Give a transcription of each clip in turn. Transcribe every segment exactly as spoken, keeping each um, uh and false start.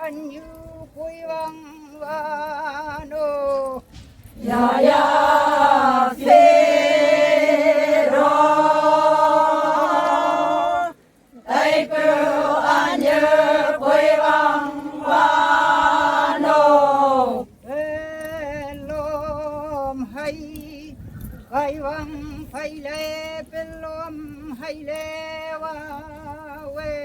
Anyu kuiwang wano. Yaya fero. Taipu anyu kuiwang wano. Pelom hai. Kaiwang phaile pelom haile wa we.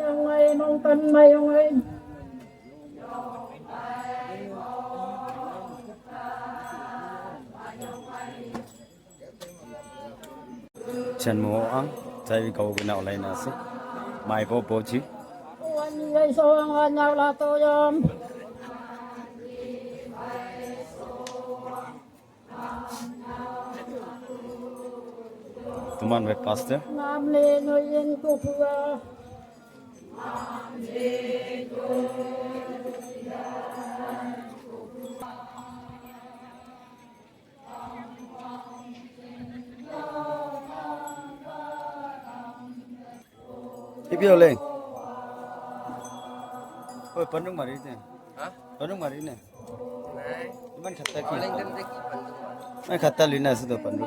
Yang mai mong tan mai yang mai. Chan mo ang, chai kau kena olai na ase. Mai bo boji. Wan ni gai so ang wan nau la to yam. Tuman wet pastor. Nam le no yen ko pua. Ipi oleng. Oi, panung mari ne. Ha? Panung mari ne. Nai. Iman khatta ki? Oleng dem de ki panung. Nai khatta lina ase to panung.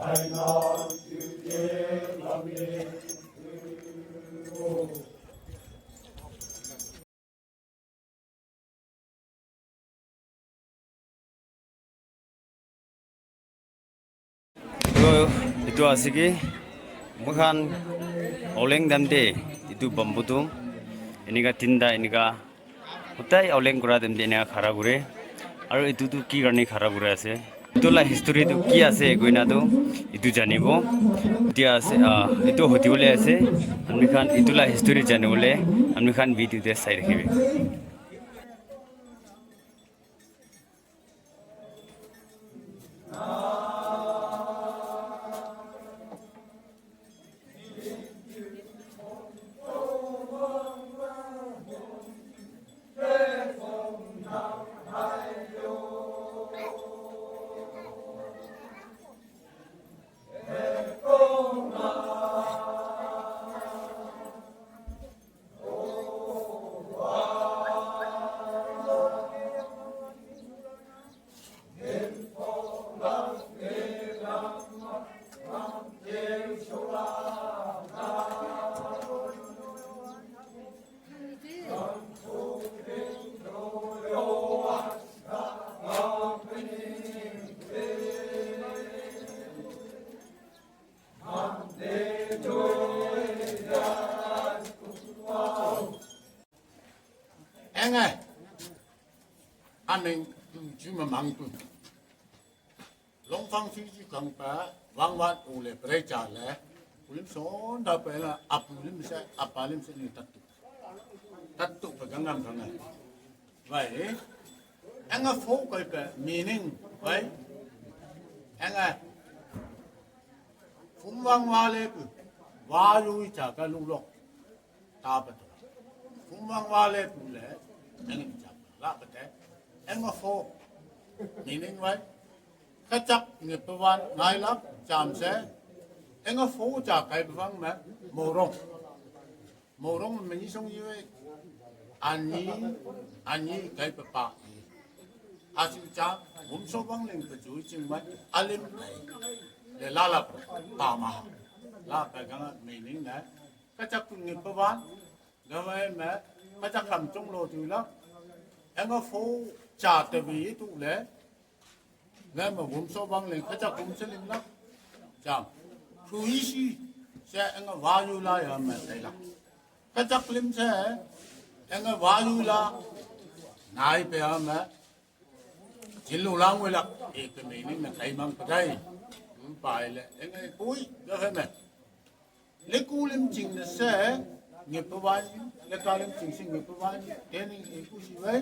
Etu, etu ase ki, moi khan Aoleng time te etu bamboo tu enika tinta enika hotai Aoleng kura time te enika khara kure. Aru etu tu ki karne khara kuri ase? Etu la history tu ki ase koina tu etu janibo. Etia ase, ah, etu hoti bole ase. Ami khan etu la history jani bole ami khan video te sai rakhibi. Enge, ameng tu juma mang tu. Long fang fi ji kang pa, wang wat u le pre cha le. Ulim son da pe la, apu lim se, apa lim se ni tatu. Tatu pe gang ngam gang. Wai, enge fo kai pe meaning, wai. Enge Phungwang wale pu, wa yu cha ka lu lok, ta pa to. Phungwang wale pu le, eng ni cha la pa te, eng fo, meaning wai, ka chak ngi pa wan ngai la, cham se, eng fo cha kai pa wang me, mo rong. Morong meni song yue ani, ani kai pa pa i. Asu cha, bum so bang leng pa ju ching mai, alim kai. Le la la pa ma. La pa ganga meaning na. Ka chak tu ngi pa ban, ga mai ma, ka chak kam chung lo tu la. Eng fo cha te wi tu le. Ngai ma gum so bang leng, ka chak gum se lim la. Jam. Phu yi shi, se eng wa yu la ya ma sai la. Ka chak lim se, eng wa yu la. Nai pe ya ma. Jin lu lang we la, e pe me ni na kai mang pa dai. Pai le, eng pui, ga he me. Leku lim ching na se, nge pa wan, leka lim ching si nge pa wan, teni e ku si wai.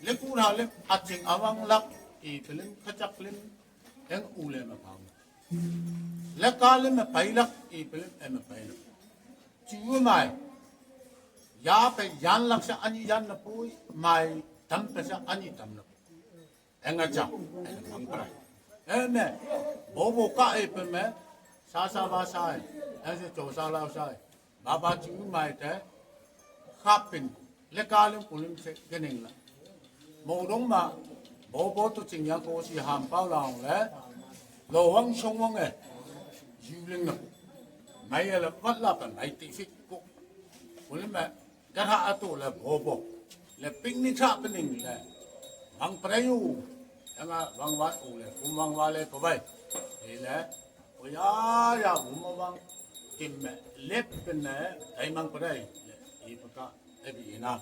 Leku ra lim a ching awang lak, e pe lim ka chak lim, eng u le ma pang. Leka lim ma pai lak, e pe lim e ma pai lak. Chu mai, ya pe yan lak se ani yan na pui, mai tam pe se ani tam na pui. Enga cha, enga mangprai. Ene, bobo ka e pe me, sa sa ba sa e, ese cho sa la sa e. Baba chu mai te, khapin, le ka lim kulim se kening la. Mo dong ma, bobo tu ching yang ko si ham pao la ong le, lo wang shong wang e, yu ling na. Mai e la, wat la pa, mai ti fit ko. Kulim me, Kara atu le bobo. Le picnic sa pening le. Wang prayu. Ema wang wa u le. Kum wang wa le ko bai. Ile. O ya ya um wang. Kim me. Lep pene. Kai mang prai. Le. I paka. Ebi ina.